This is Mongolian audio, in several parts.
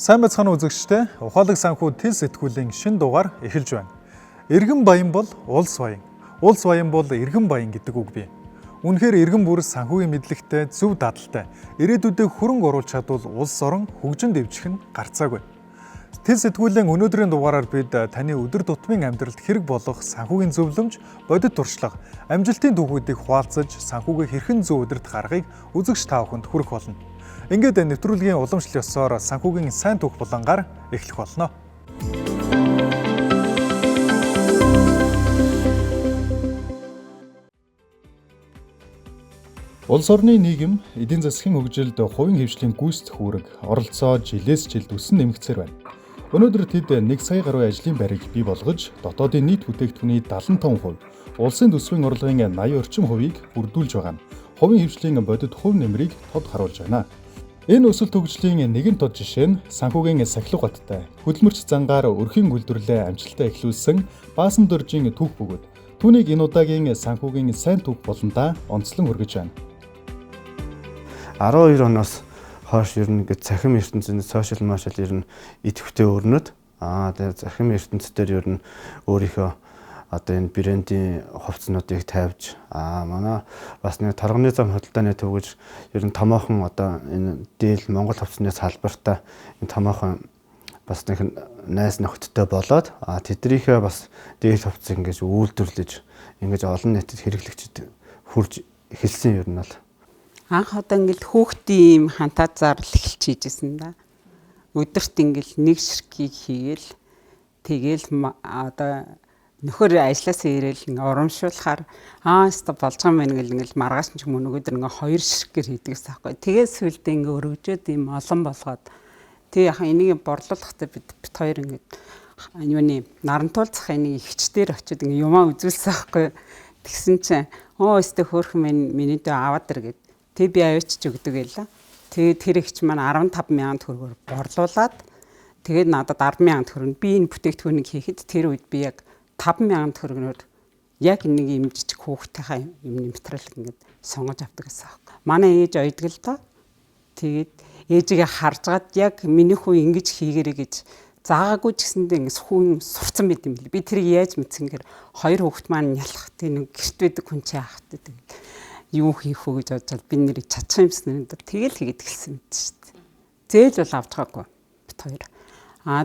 Сайн байцгаана уу үзэгчдээ. Ухаалаг санхүү тэл сэтгүүлийн шин дугаар эхэлж байна. Иргэн баян бол улс баян. Улс баян бол иргэн баян гэдэг үг бий. Үнэхээр иргэн бүр санхүүгийн мэдлэгтэй, зөв дадалтай, ирээдүйдээ хөрөнгө оруулж чадвал улс орон хөгжин дэвжих нь гарцаагүй. Тэл сэтгүүлийн өнөөдрийн дугаараар бид таны өдөр тутмын амьдралд хэрэг болох санхүүгийн зөвлөмж, бодит туршлага, амжилтын түүхүүдийг хуваалцаж, санхүүгээ хэрхэн зөв удирдах аргыг үзэгч та бүхэнд хүргэх болно. Ингээд нэвтрүүлгийн уламжлал ёсоор санхүүгийн сайн түүх булангаар эхлэх болно. Улс орны нийгэм эдийн засгийн хөгжилд хувийн хэвшлийн гүйцэтгэх үүрэг, оролцоо жилээс жилд өсөн нэмэгдсээр байна. Өнөөдөр тэд 1 сая гаруй ажлын байрыг бий болгож, дотоодын нийт бүтээгдэхүүний 75%, улсын төсвийн орлогын 80 орчим хувийг бүрдүүлж байгаа нь хувийн хэвшлийн бодит хувь нэмрийг тод харуулж байна. Энэ өсөлт хөгжлийн нэгэн тод жишээ нь санхүүгийн сахилга баттай, хөдөлмөрч зангаар өрхийн үйлдвэрлэлээ амжилттай эхлүүлсэн Баасан доржийн түүх бөгөөд түүнийг энэ удаагийн санхүүгийн сайн түүх болондаа онцлон хүргэж байна. 12 оноос хойш ер нь ингээд цахим ертөнцийн сошиал машал ер нь идэвхтэй өрнөд, тэгээ цахим ертөнцийн ер нь өөрийнхөө одоо энэ брендийн хувцснуудыг тавьж, манай бас нэг торгоны зам худалдааны төв гэж ер нь томоохон одоо энэ дийл Монгол хувцсны салбартаа энэ томоохон бас нэг найз нөхдөдтэй болоод, тэднийхээ бас дийл хувцсыг ингэж үйлдвэрлэж, ингэж олон нийтэд хэрэглэгчид хүрж эхэлсэн ер нь бол. Анх одоо ингээл хүүхдийн юм хантаа зарлал эхэлж хийжсэн да. Өдөрт ингээл нэг ширхгийг хийгээл тэгэл одоо нөхөр ажилласаа ирээл ингээ урамшуулахаар өстө болж байгаа юм байна гэл ингээл маргааш ч юм уу нөгөөдөр ингээ хоёр ширхгээр хийдэгсэн аахгүй. Тэгээд сүүлдээ ингээ өргөжөөд юм олон болгоод тэг яхаа энийг борлуулахдаа бид хоёр ингээ юуны нарантуулцах энийг ихчдэр очиод ингээ юмаа үзүүлсэн аахгүй. Тэгсэн чинь өстө хөөрхөн миний дөө аваад ир гэд. Тэг би авчиж өгдөг байлаа. Тэгээд тэр ихч маань 15 мянган төгрөгөөр борлуулад тэгээд надад 10 мянган төгрөг би энэ бүтээгдэхүүнийг хийхэд тэр үед би яг 5 мянган төгрөгнөөр яг нэг юм жижиг хүүхдийнхаа юм материал ингээд сонгож авдаг гэсэн аахгүй. Манай ээж ойдог л доо. Тэгээд ээжигээ харж гад яг миний хүү ингэж хийгэрэй гэж заагаагүй ч гэсэндээ ингээд хүн сурцсан байт юм бэл. Би тэрийг яаж мэдсэн гэхээр хоёр хүүхд маань ялах тийм нэг гэрт байдаг хүн чи яах вэ тэгээд юу хийх үү гэж бодоод би нэрийг чадчих юмсан юм да. Тэгэл хийгээд эхэлсэн мэт шүү дээ. Зээл бол авч байгаагүй бит хоёр.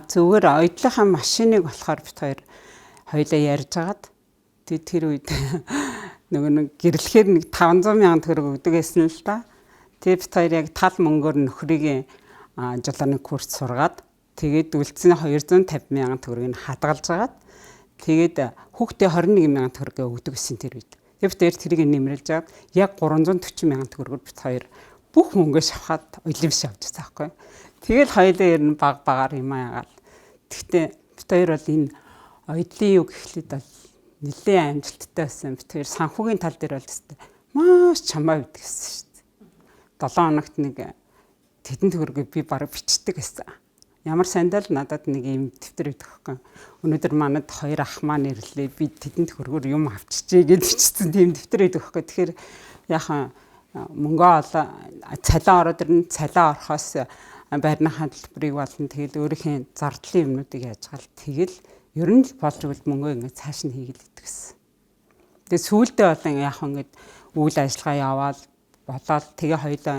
Зүгээр оёдлынхаа машиныг болохоор бит хоёр хоёлаа ярьж агаад тэг тэр үед нөгөө нэг гэрлэхээр нэг 500 мянган төгрөг өгдөг байсан л да. Тэг бит хоёр яг тал мөнгөөр нөхрийг жолооны курс сургаад тэгээд үлдсэн 250 мянган төгрөгийг хадгалж агаад тэгээд хүүхдээ 21 мянган төгрөгөө өгдөг гэсэн тэр үед. Тэг бит хоёр тэрийг нэмрэлж аваад яг 340 мянган төгрөгөөр бит хоёр бүх мөнгөө шавхаад оёлын биш авчихсан байхгүй. Тэгэл хоёулаа ер нь баг багаар юм аягаал. Тэгтээ бит хоёр бол энэ оёлын юу гэхлээр бол нэлээд амжилттай байсан. Бит хоёр санхүүгийн тал дээр бол тест маш чамаа байдаг гэсэн шүү дээ. 7 хоногт нэг тэдэн төгрөгөө би бараг бичдэг гэсэн. Ямар сандал надад нэг юм дэвтэр өгөх байхгүй. Өнөөдөр манад хоёр ах маань ирлээ. Би тэдэн төгрөгөөр юм авчижээ гэж бичсэн тийм дэвтэр өгөх байхгүй. Тэгэхээр яхан мөнгөө олоо цалин ороод ирнэ. Цалин орохоос байрныхаа төлбөрийг болно. Тэгэл өөрийнхөө зардлын юмнуудыг яжгаал. Тэгэл ер нь л болж өгөл мөнгөө ингээд цааш нь хийгээл идэгсэн. Тэгээ сүүлдээ болон яхан ингээд үйл ажиллагаа яваал болоод тэгээ хоёлаа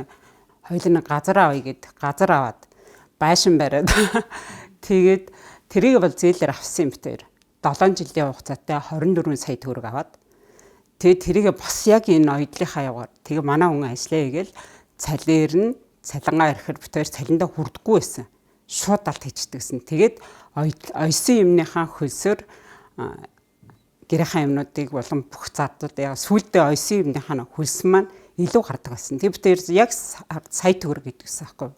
нэг газар авъя гэд газар аваад байшин бариад тэгээд тэрийг бол зээлээр авсан юм битээр 7 жилийн хугацаатай 24 сая төгрөг аваад тэгээд тэрийг бас яг энэ оёдлынхаа яваар тэгээ манай хүн ажиллаа хийгээл цалиэр нь цалингаа ирэхээр битээр цалиндаа хүрдэггүй байсан. Шууд алт хийждэгсэн. Тэгээд ойсон юмныхаа хөлсөөр гэрийнхаа юмнуудыг болон бүх зардлууд яг сүүлдээ ойсон юмныхаа хөлс маань илүү гардаг байсан. Тэгээд битээр яг сая төгрөг гэдэгсэн аахгүй.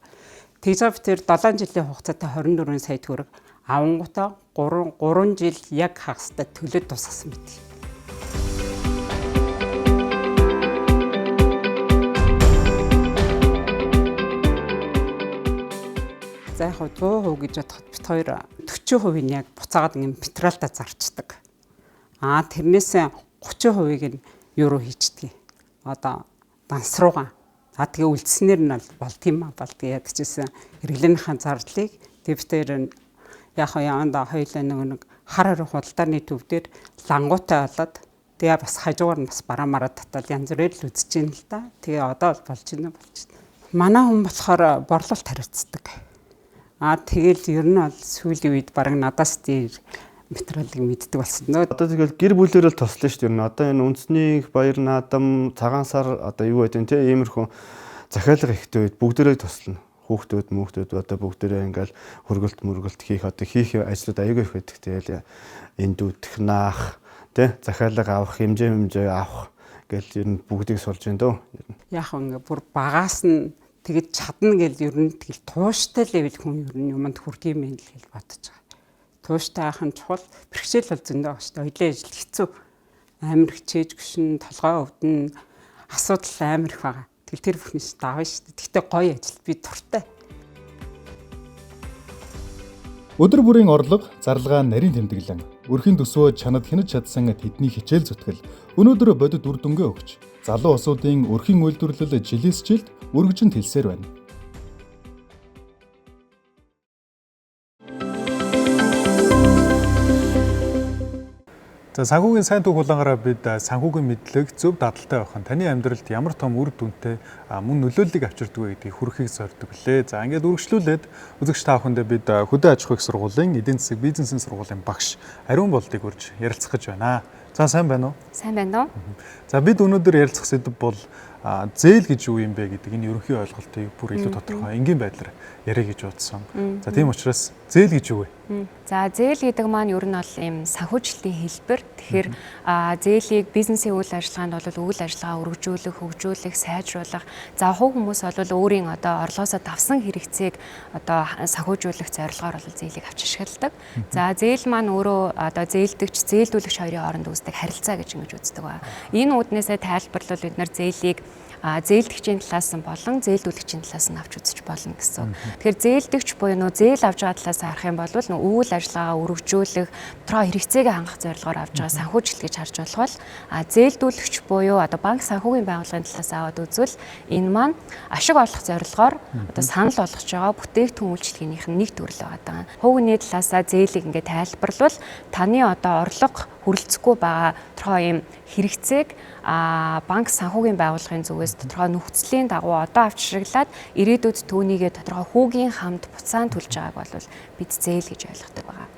Тэгж байгаа битээр 7 жилийн хугацаатай 24 сая төгрөг авангуудаа 3 жил яг хагастай төлөөд тусгасан мэт. За яг 100% гэж бодоход бит хоёр 40% нь яг буцаагаад ингэ материалдаа зарчдаг. Тэрнээс 30%-ийг нь юу руу хийчдэг. Одоо данс руугаа. Тэгээ үлдснээр нь бол болд юм а болд яадаг чийсэн хэрэглээнийхээ зардлыг Тэвтэр яг яанда хоёлаа нэг хар хар худалдааны төв дээр лангуутай болоод тэгээ бас хажуугаар нь бас бараамаараа татал янз бүрээр л үзэж байна л да. Тэгээ одоо бол болж байна болж байна. Манай хүн болохоор борлуулалт хариуцдаг. Аа тэгэл ер нь бол сүүлийн үед бараг надаас дээр материалыг мэддэг болсон нөө. Одоо тэгэл гэр бүлээр л тослоо шүү дээ. Ер нь одоо энэ үндэсний баяр наадам, цагаан сар одоо юу гэдэг нь те иймэрхүү захиалга ихтэй үед бүгдээрээ тослоно. Хүүхдүүд, мөнхтүүд одоо бүгдээрээ ингээл хөргөлт мөргөлт хийх одоо хийх ажлууд аягүй их байдаг. Тэгэл эндүүдэх, наах, тэ захиалга авах, хэмжээ авах гэл ер нь бүгдийг сулж байна дөө. Яг ингээ бүр багаас нь тэгэж чадна гэл ер нь тэгэл тууштай левел хүн ер нь юмд хүрдэг юм л гэж бодож байгаа. Тууштай байх нь чухал. Бэрхшээл бол зөндөө байгаа шүү дээ. Хоёлын ажил хэцүү. Амар хичээж гүшин, толгой өвдөн, асуудал амар их байгаа. Тэгэл тэр бүхнээс давна шүү дээ. Гэхдээ гоё ажил би дуртай. Өдөр бүрийн орлого, зарлага, нарийн тэмдэглэн, өрхийн төсвөө чанад хянаж чадсан тэдний хичээл зүтгэл өнөөдөр бодит үр дүнгээ өгч, залуу улсуудын өрхийн үйлдвэрлэл жилээс жилд өргөжин тэлсээр байна. За санхүүгийн сайн түүх улангаараа бид санхүүгийн мэдлэг зөв дадалтай байх нь таны амьдралд ямар том үр дүнтэй мөн нөлөөллийг авчирдаг вэ гэдгийг хүргэхийг зорддог лээ. За ингээд үргэлжлүүлээд үзэгч та бүхэндээ бид хөдөө аж ахуйн их сургуулийн эдийн засаг бизнесийн сургуулийн багш Ариун Болдыг урьж ярилцах гэж байна. За сайн байна уу? Сайн байна уу? За бид өнөөдөр ярилцах сэдэв бол зээл гэж юу юм бэ гэдэг энэ ерөнхий ойлголтыг бүр илүү тодорхой энгийн байдлаар яриа гэж бодсон. За тийм учраас зээл гэж юу вэ? За зээл гэдэг маань ер нь бол ийм санхүүжилтийн хэлбэр. Тэгэхээр зээлийг бизнесийн үйл ажиллагаанд бол үйл ажиллагаа өргөжүүлэх, хөгжүүлэх, сайжруулах. За хувь хүмүүс бол өөрийн одоо орлогоосоо давсан хэрэгцээг одоо санхүүжүүлэх зорилгоор бол зээлийг авч ашигладаг. За зээл маань өөрөө одоо зээлдэгч, зээлдүүлэгч хоёрын хооронд үүсдэг харилцаа гэж ингэж үздэг ба. Энэ үүднээсээ тайлбарлавал бид нар зээлийг зээлдэгчийн талаас нь болон зээлдүүлэгчийн талаас нь авч үзэж болно гэсэн. Тэгэхээр зээлдэгч буюу нөө зээл авч байгаа талаас харах юм бол нөө үйл ажиллагаагаа өргөжүүлэх, тодорхой хэрэгцээгээ хангах зорилгоор авч байгаа санхүүжилт гэж харж болох бол зээлдүүлэгч буюу одоо банк санхүүгийн байгууллагын талаас аваад үзвэл энэ маань ашиг олох зорилгоор одоо санал болгож байгаа бүтээгдэхүүн үйлчилгээнийх нь нэг төрөл байгаа. Хувийн талаасаа зээлийг ингээд тайлбарлавал таны одоо орлого хүрэлцэхгүй байгаа тодорхой ийм хэрэгцээг банк санхүүгийн байгууллагын зүгээс тодорхой нөхцөлийн дагуу одоо авч ашиглаад ирээдүйд түүнийгээ тодорхой хүүгийн хамт буцаан төлж байгааг бол бид зээл гэж ойлгодог байгаа.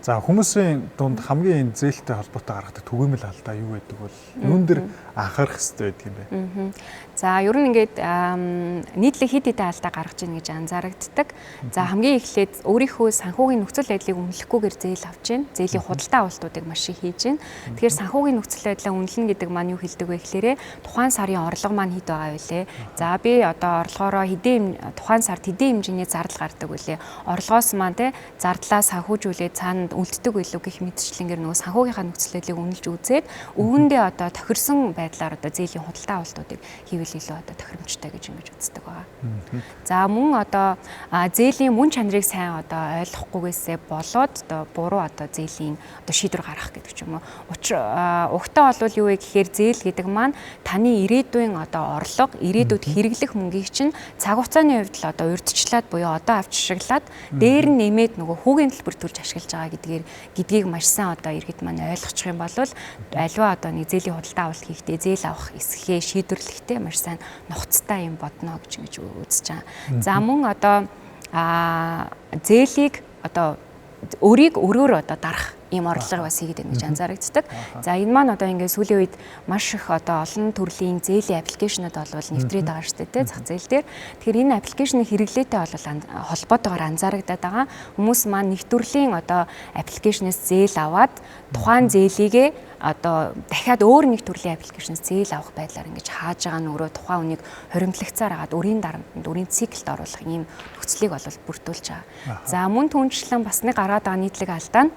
За хүмүүсийн дунд хамгийн энэ зээлтэй холбоотой гаргадаг түгээмэл алдаа юу байдаг бол юун дээр анхаарах хэрэгтэй байдаг юм бэ? За ер нь ингээд нийтлэг хэд хэдэн алдаа гаргаж ийн гэж анзаарагддаг. За хамгийн эхлээд өөрийнхөө санхүүгийн нөхцөл байдлыг үнэлэхгүйгээр зээл авч гин. Зээлийн худалдаа авалтуудыг маш их хийж гин. Тэгэхээр санхүүгийн нөхцөл байдлаа үнэлнэ гэдэг маань юу хэлдэг вэ гэхээр тухайн сарын орлого маань хэд байгаа вэ? За би одоо орлогоороо хэдийн тухайн сард хэдийн хэмжээний зардал гардаг вүлээ. Орлогоос маань те зардлаа санхүүжүүлээд цаана үлддэг билүү гэх мэтчлэнгээр нөгөө санхүүгийнхаа нөхцөл байдлыг үнэлж үзээд өвөндөө одоо тохирсон байдлаар одоо зээлийн худалдаа авалтуудыг хийвэл илүү одоо тохиромжтой гэж ингэж үздэг байгаа. За мөн одоо зээлийн мөн чанарыг сайн одоо ойлгохгүйгээсээ болоод одоо буруу одоо зээлийн одоо шийдвэр гаргах гэдэг ч юм уу. Угтаа бол юу вэ гэхээр зээл гэдэг маань таны ирээдүйн одоо орлого, ирээдүйд хэрэглэх мөнгийг чинь цаг хугацааны хувьд л одоо урьдчилаад буюу одоо авч ашиглаад дээр нь нэмээд нөгөө хүүгийн төлбөр төлж ашиглаж байгаа гэдгийг маш сайн одоо иргэд маань ойлгочих юм бол аливаа одоо нэг зээлийн худалдаа авалт хийхдээ зээл авах эсэхээ шийдвэрлэхдээ маш сайн нухацтай юм бодно гэж ингэж үзэж байгаа. За мөн одоо зээлийг одоо өрийг өрөөр одоо дарах ийм орлогыг бас хийгээд байна гэж анзаарагддаг. За энэ маань одоо ингээд сүүлийн үед маш их одоо олон төрлийн зээлийн аппликейшнуд бол нэвтрээд байгаа шүү дээ, зах зээл дээр. Тэгэхээр энэ аппликейшны хэрэглээтэй бол холбоотойгоор анзаарагдаад байгаа. Хүмүүс маань нэг төрлийн одоо аппликейшнээс зээл аваад тухайн зээлийгээ одоо дахиад өөр нэг төрлийн аппликейшнээс зээл авах байдлаар ингэж хааж байгаа нь өөрөө тухайн үнийг хоримтлагцаар агаад өрийн дарамтанд, өрийн циклд оруулах ийм нөхцөлийг бол бүрдүүлж байгаа. За мөн түншлэн бас нэг гараад байгаа нийтлэг алдаа нь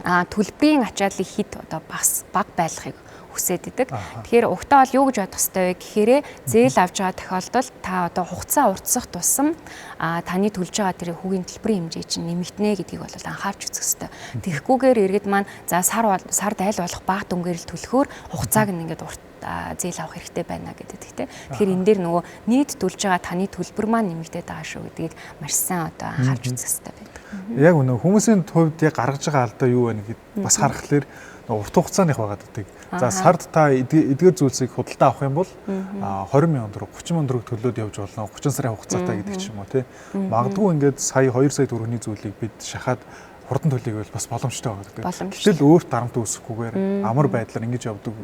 төлбөрийн ачааллыг хэд одоо бас бага байлгахыг хүсээд идэг. Тэгэхээр угтаа бол юу гэж бодох ёстой вэ гэхээр зээл авч байгаа тохиолдолд та одоо хугацаа уртсах тусам таны төлж байгаа тэр хүүгийн төлбөрийн хэмжээ чинь нэмэгдэнэ гэдгийг бол анхаарч үзэх ёстой. Тэгэхгүйгээр иргэд маань за сард аль болох бага дүнгээр л төлөхөөр хугацааг нь ингээд урт зээл авах хэрэгтэй байна гэдэг те. Тэгэхээр энэ дээр нөгөө нийт төлж байгаа таны төлбөр маань нэмэгдээд байгаа шүү гэдгийг маш сайн одоо анхаарч үзэх хэрэгтэй байдаг. Яг үнэ хүмүүсийн хувьд яг гаргаж байгаа алдаа юу вэ гэхэд бас харахаар урт хугацааных байгаад байдаг. За сард та эдгээр зүйлсийг худалдаа авах юм бол 20 мянган төгрөг, 30 мянган төгрөг төлөөд явж болно. 30 сарын хугацаатай гэдэг ч юм уу тий. Магадгүй ингээд сая 2 сая төгрөгийн зүйлийг бид шахаад хурдан төлөйг бол бас боломжтой байгаа гэдэг. Гэтэл өөрт дарамт үүсэхгүйгээр амар байдлаар ингэж явдаг.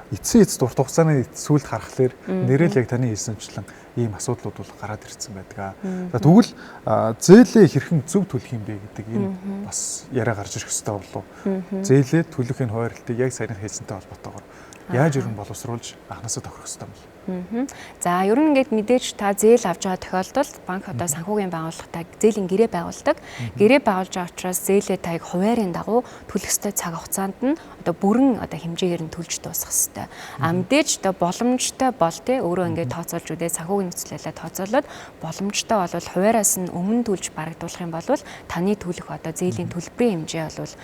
Эцсийн эцэст урт хугацааны сүлд харахаар нэрэл яг таны хэлсэнчлэн ийм асуудлууд бол гараад ирсэн байдаг. За тэгвэл зээлээ хэрхэн зөв төлөх юм бэ гэдэг энэ бас яриа гарч ирэх хэрэгтэй болов. Зээлээ төлөх энэ хуваарлтыг яг саяны хэлсэнтэй холбоотойгоор яаж ер нь боловсруулж анхнаасаа тохирох хэрэгтэй юм бэ? За ер нь ингээд мэдээж та зээл авч байгаа тохиолдолд банк одоо санхүүгийн байгууллагатай зээлийн гэрээ байгуулдаг. Гэрээ байгуулж байгаа учраас зээлээ тайг хуваарийн дагуу төлөх ёстой цаг хугацаанд нь одоо бүрэн одоо хэмжээгээр нь төлж дуусгах ёстой. А мэдээж одоо боломжтой бол тий өөрөө ингээд тооцоолж үдээ санхүүгийн нөхцөл байдлаа тооцоолоод боломжтой бол хуваараас нь өмнө төлж барагдуулах юм бол таны төлөх одоо зээлийн төлбөрийн хэмжээ бол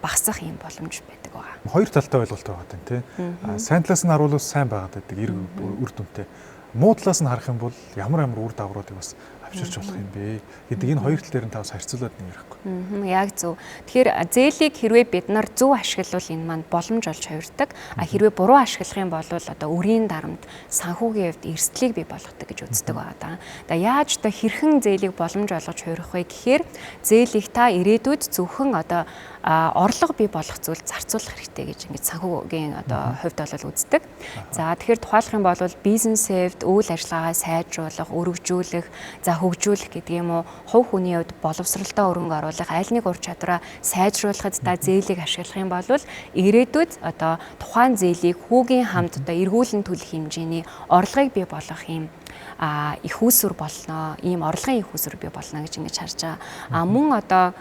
багасах юм боломж байдаг байгаа. Хоёр талтай ойлголт байгаа юм тий. Сайн талаас нь харуул сайн байгаад байдаг үр дүнтэй. Муу талаас нь харах юм бол ямар ямар үр дагавруудыг бас авчирч болох юм бэ гэдэг энэ хоёр тал дээр нь та бас харьцуулаад нэг ярихгүй. Яг зөв. Тэгэхээр зээлийг хэрвээ бид нар зөв ашиглавал энэ маань боломж олж хувирдаг. А хэрвээ буруу ашиглах юм бол одоо үрийн дарамт, санхүүгийн хувьд эрсдлийг бий болгодог гэж үздэг байгаа даа. За яаж одоо хэрхэн зээлийг боломж олгож хувирах вэ гэхээр зээлийг та ирээдүйд зөвхөн одоо орлого бий болгох зүйл зарцуулах хэрэгтэй гэж ингэж санхүүгийн одоо хувьд бол үздэг. За тэгэхээр тухайлах юм бол бизнесийн хувьд үйл ажиллагаагаа сайжруулах, өргөжүүлэх, за хөгжүүлэх гэдэг юм уу, хувь хүний хувьд боловсролтой хөрөнгө оруулах, аль нэг ур чадвараа сайжруулахад та зээлийг ашиглах юм бол ирээдүйд одоо тухайн зээлийг хүүгийн хамт одоо эргүүлэн төлөх хэмжээний орлогыг бий болгох юм их үүсвэр болно, ийм орлогын их үүсвэр бий болно гэж ингэж харж байгаа. А мөн одоо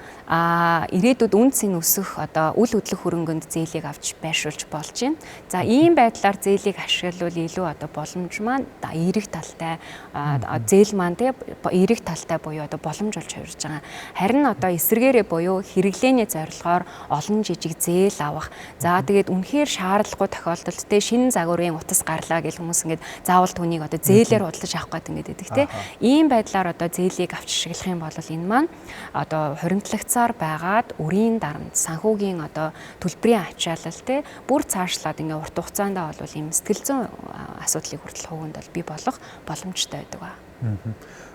ирээдүйд үн цэн өсөх одоо үл хөдлөх хөрөнгөнд зээлийг авч байршуулж болж байна. За ийм байдлаар зээлийг ашиглавал илүү одоо боломж маань эерэг талтай зээл маань тий эерэг талтай буюу одоо боломж олж хувирж байгаа. Харин одоо эсрэгээрээ буюу хэрэглээний зорилгоор олон жижиг зээл авах. За тэгээд үнэхээр шаардлагагүй тохиолдолд тий шинэ загварын утас гарлаа гэл хүмүүс ингээд заавал түүнийг одоо зээлээр худалдаж авах гэдэг ингээд байдаг тий. Ийм байдлаар одоо зээлийг авч ашиглах юм бол энэ маань одоо хуримтлагцаар байгаад үрийн дарамт, санхүүгийн одоо төлбөрийн ачаалал тий бүр цаашлаад ингээ урт хугацаанд бол ийм сэтгэл зүйн асуудлыг хүртэл хөвөнд бол бий болох боломжтой байдаг ба.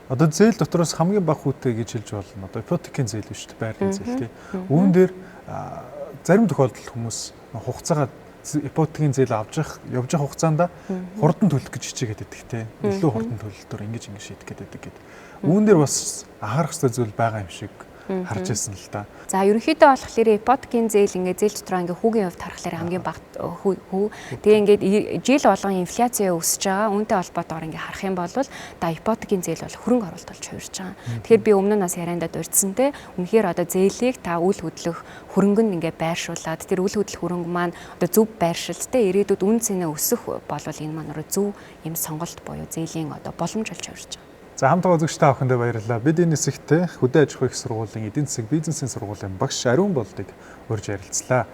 Одоо зээл дотроос хамгийн бага хүүтэй гэж хэлж болно. Одоо ипотекийн зээл биш үү, байрны зээл тий. Үүн дээр зарим тохиолдолд хүмүүс хугацаагаа ипотекийн зээл авч явах явж явах хугацаанд хурдан төлөх гэж хичээгээд байдаг те. Илүү хурдан төлөлтөөр ингэж ингэж шийдэх гээд байдаг гэд. Үүн дээр бас анхаарах ёстой зүйл байгаа юм шиг харж байсан л да. За ерөнхийдөө болохоор ипотекийн зээл ингээ зээл дотроо ингээ хүүгийн хувьд харахаар хамгийн бага хүү. Тэгээ ингээд жил болгон инфляци өсөж байгаа. Үүнтэй холбоотойгоор ингээ харах юм бол да ипотекийн зээл бол хөрөнгө оруулалт болж хувирж байгаа. Тэгэхээр би өмнө нь бас яриандаа дурдсан те. Үнэхээр одоо зээлийг та үл хөдлөх хөрөнгөнд ингээ байршуулад тэр үл хөдлөх хөрөнгө маань одоо зөв байршилт те ирээдүйд үн цэнэ өсөх бол энэ маань зөв юм сонголт буюу зээлийн одоо боломж болж хувирж байгаа. За хамт үзэгч та бүхэндээ баярлалаа. Бид энэ хэсэгтээ хөдөө аж ахуйн их сургуулийн эдийн засаг бизнесийн сургуулийн багш Ариун Болдыг урьж ярилцлаа.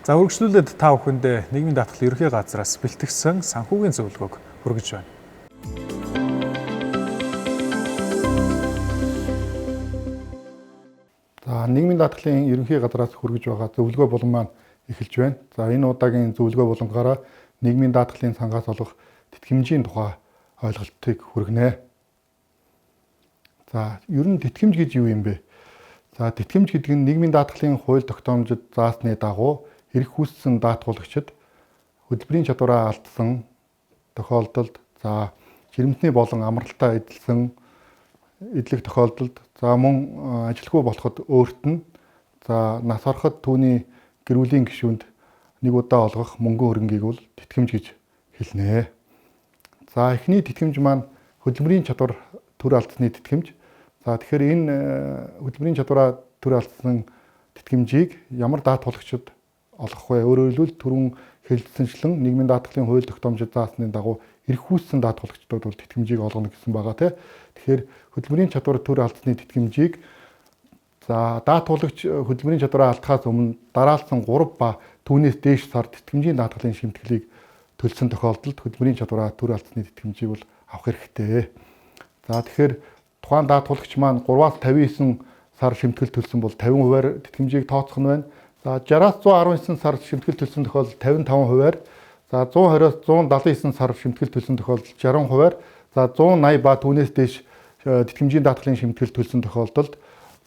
За үргэлжлүүлээд та бүхэндээ нийгмийн даатгал ерөнхий газраас бэлтгэсэн санхүүгийн зөвлөгөөг хүргэж байна. За нийгмийн даатгалын ерөнхий газраас хүргэж байгаа зөвлөгөө булан маань эхэлж байна. За энэ удаагийн зөвлөгөө булангаараа нийгмийн даатгалын сангаас олох тэтгэмжийн тухай ойлголтыг хүргэнэ. За ер нь тэтгэмж гэж юу юм бэ? За тэтгэмж гэдэг нь нийгмийн даатгалын хууль тогтоомжид заасны дагуу эрх үүссэн даатгуулагчид хөдөлмөрийн чадвараа алдсан тохиолдолд, за жирэмсний болон амралтаа эдэлсэн эдлэх тохиолдолд, за мөн ажилгүй болоход өөрт нь, за нас ороход түүний гэр бүлийн гишүүнд нэг удаа олгох мөнгөн хөрөнгийг бол тэтгэмж гэж хэлнэ. За эхний тэтгэмж маань хөдөлмөрийн чадвар төр алдсны тэтгэмж. За тэгэхээр энэ хөдөлмөрийн чадвараа төр алдсан тэтгэмжийг ямар даатгуулагчид олгох вэ? Өөрөөр хэлбэл түрүүн хэлэлцсэнчлэн нийгмийн даатгалын хууль тогтоомжид заасны дагуу эрх үүссэн даатгуулагчдад бол тэтгэмжийг олгоно гэсэн байгаа тий. Тэгэхээр хөдөлмөрийн чадвар төр алдсны тэтгэмжийг за даатгуулагч хөдөлмөрийн чадвараа алдахаас өмнө дараалсан 3 ба түүнээс дээш сар тэтгэмжийн даатгалын шимтгэлийг төлсөн тохиолдолд хөдөлмөрийн чадвараа төр алдсны тэтгэмжийг бол авах хэрэгтэй. За тэгэхээр тухайн даатгуулагч маань 3-аас 59 сар шимтгэл төлсөн бол 50%-аар тэтгэмжийг тооцох нь байна. За 60-аас 119 сар шимтгэл төлсөн тохиолдолд 55%-аар, за 120-оос 179 сар шимтгэл төлсөн тохиолдолд 60%-аар, за 180 ба түүнээс дээш тэтгэмжийн даатгалын шимтгэл төлсөн тохиолдолд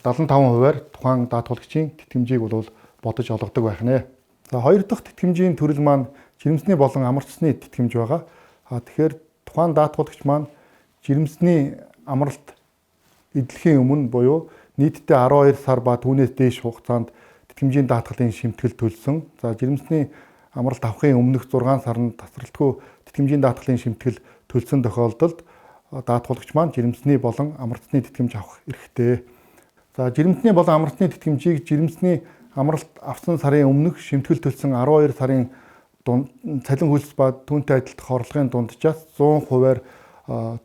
75%-аар тухайн даатгуулагчийн тэтгэмжийг бол бодож олгодог байх нэ. За хоёр дахь тэтгэмжийн төрөл маань жирэмсний болон амарчсны тэтгэмж байгаа. Тэгэхээр тухайн даатгуулагч маань жирэмсний амралт эдлэхийн өмнө буюу нийтдээ 12 сар ба түүнээс дээш хугацаанд тэтгэмжийн даатгалын шимтгэл төлсөн. За жирэмсний амралт авахын өмнөх 6 сарнд тасралтгүй тэтгэмжийн даатгалын шимтгэл төлсөн тохиолдолд даатгуулагч маань жирэмсний болон амралтны тэтгэмж авах эрхтэй. За жирэмсний болон амралтны тэтгэмжийг жирэмсний амралт авсан сарын өмнөх шимтгэл төлсөн 12 сарын цалин хөлс ба түүнтэй адилтах орлогын дунджаас 100%-аар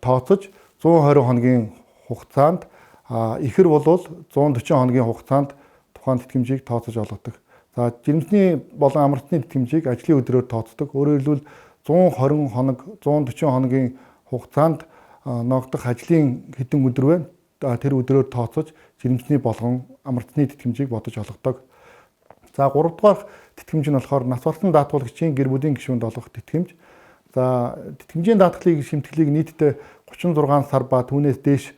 тооцож 120 хоногийн хугацаанд, ихэр болвол 140 хоногийн хугацаанд тухайн тэтгэмжийг тооцож олгодог. За жирэмсний болон амралтны тэтгэмжийг ажлын өдрөөр тооцдог. Өөрөөр хэлбэл 120 хоног 140 хоногийн хугацаанд ногдох ажлын хэдэн өдөр вэ? Тэр өдрөөр тооцож жирэмсний болгон амралтны тэтгэмжийг бодож олгодог. За 3 дугаар тэтгэмж нь болохоор нас барсан даатгуулагчийн гэр бүлийн гишүүнд олгох тэтгэмж. За тэтгэмжийн даатгалыг шимтгэлийг нийтдээ 36 сар ба түүнээс дээш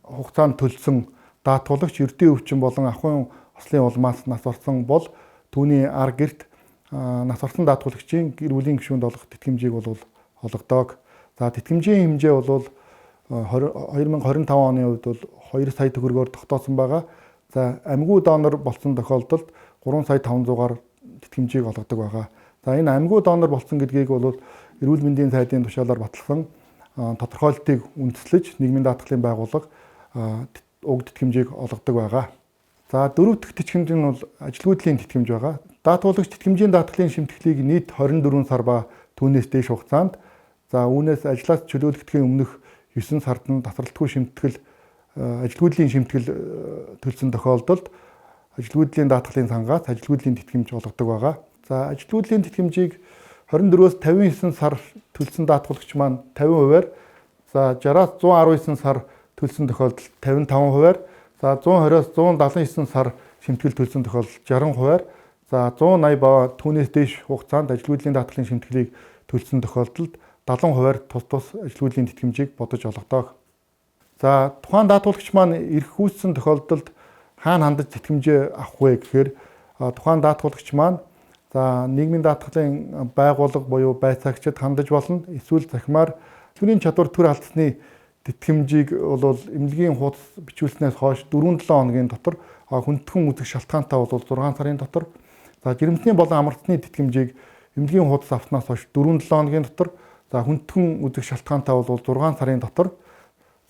хугацаанд төлсөн даатгуулагч ердийн өвчин болон ахуйн ослын улмаас нас барсан бол түүний ар гэрт нас барсан даатгуулагчийн гэр бүлийн гишүүнд олгох тэтгэмжийг бол олгодог. За тэтгэмжийн хэмжээ бол 2025 оны хувьд бол 2 сая төгрөгөөр тогтоосон байгаа. За амьгүй донор болсон тохиолдолд 3 сая 500-аар тэтгэмжийг олгодог байгаа. За энэ амьгүй донор болсон гэдгийг бол эрүүл мэндийн сайдын тушаалаар баталсан тодорхойлолтыг үндэслэж нийгмийн даатгалын байгууллага уг тэтгэмжийг олгодог байгаа. За дөрөв дэх тэтгэмж нь бол ажилгүйдлийн тэтгэмж байгаа. Даатгуулагч тэтгэмжийн даатгалын шимтгэлийг нийт 24 сар ба түүнээс дээш хугацаанд, за үүнээс ажлаас чөлөөлөгдөхийн өмнөх 9 сард нь тасралтгүй шимтгэл ажилгүйдлийн шимтгэл төлсөн тохиолдолд ажилгүйдлийн даатгалын сангаас ажилгүйдлийн тэтгэмж олгодог байгаа. За ажилгүйдлийн тэтгэмжийг 24-өөс 59 сар төлсөн даатгуулагч маань 50%-аар, за 60-аас 119 сар төлсөн тохиолдолд 55%-аар, за 120-оос 179 сар шимтгэл төлсөн тохиолдолд 60%-аар, за 180 ба түүнээс дээш хугацаанд ажилгүйдлийн даатгалын шимтгэлийг төлсөн тохиолдолд 70%-аар тус тус ажилгүйдлийн тэтгэмжийг бодож олгодог. За тухайн даатгуулагч маань эрх үүссэн тохиолдолд хаана хандаж тэтгэмжээ авах вэ гэхээр тухайн даатгуулагч маань за нийгмийн даатгалын байгууллага буюу байцаагчид хандаж болно. Эсвэл захимаар төлөвийн чадвар төр алдсны тэтгэмжийг бол эмнэлгийн хуудас бичүүлснээс хойш 4-7 хоногийн дотор, хүндэтгэн үзэх шалтгаантай бол 6 сарын дотор, за жирэмсний болон амралтны тэтгэмжийг эмнэлгийн хуудас авснаас хойш 4-7 хоногийн дотор, за хүндэтгэн үзэх шалтгаантай бол 6 сарын дотор.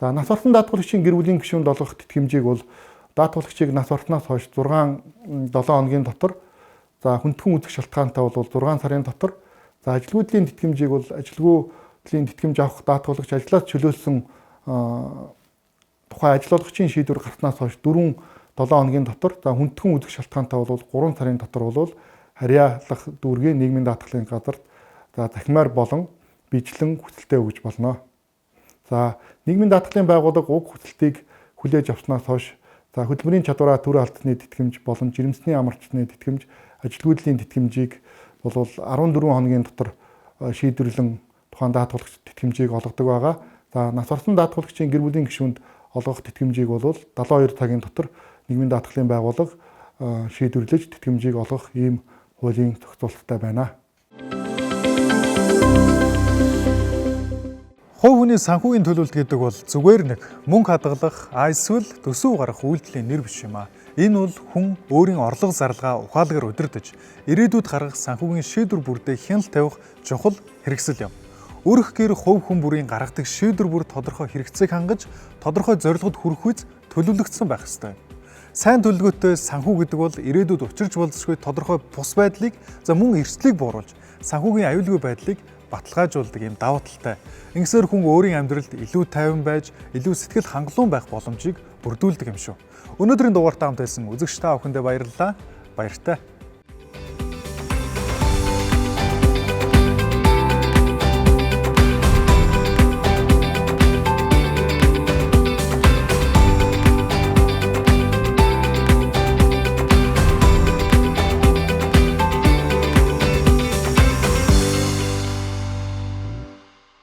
За нас барсан даатгуулагчийн гэр бүлийн гишүүнд олгох тэтгэмжийг бол даатгуулагчийг нас барснаас хойш 6-7 хоногийн дотор, за хүндэтгэн үзэх шалтгаантай бол 6 сарын дотор, за ажилгүйдлийн тэтгэмжийг бол ажилгүйдлийн тэтгэмж авах даатгуулагч ажлаас чөлөөлсөн тухайн ажил олгогчийн шийдвэр гарснаас хойш 4-7 хоногийн дотор, за хүндэтгэн үзэх шалтгаантай бол 3 сарын дотор бол харьяалах дүүргийн нийгмийн даатгалын газарт за захимаар болон бичлэн хүсэлтээ өгж болно. За нийгмийн даатгалын байгууллага уг хүсэлтийг хүлээж авснаас хойш за хөдөлмөрийн чадвараа төр алдсны тэтгэмж болон жирэмсний амарчсны тэтгэмж, ажилгүйдлийн тэтгэмжийг бол 14 хоногийн дотор шийдвэрлэн тухайн даатгуулагч тэтгэмжийг олгодог байгаа. За нас барсан даатгуулагчийн гэр бүлийн гишүүнд олгох тэтгэмжийг бол 72 цагийн дотор нийгмийн даатгалын байгууллага шийдвэрлэж тэтгэмжийг олгох ийм хуулийн зохицуулттай байна. Хувь хүний санхүүгийн төлөвлөлт гэдэг бол зүгээр нэг мөнгө хадгалах, эсвэл төсөв гаргах үйлдэлийн нэр биш юм аа. Энэ бол хүн өөрийн орлого зарлагаа ухаалгаар удирдах, ирээдүйд гаргах санхүүгийн шийдвэр бүрдээ хяналт тавих чухал хэрэгсэл юм. Өрх гэр хувь хүн бүрийн гаргадаг шийдвэр бүр тодорхой хэрэгцээг хангаж, тодорхой зорилгод хүрэх үз төлөвлөгдсөн байх ёстой. Сайн төлөвлөгөөтэй санхүү гэдэг бол ирээдүйд учирч болзошгүй тодорхой бус байдлыг, за мөн эрсдлийг бууруулж, санхүүгийн аюулгүй байдлыг баталгаажуулдаг юм давуу талтай. Ингэсээр хүн өөрийн амьдралд илүү тайван байж, илүү сэтгэл хангалуун байх боломжийг бүрдүүлдэг юм шүү. Өнөөдрийн дугаартаа хамт байсан үзэгч та бүхэндээ баярлалаа. Баяртай.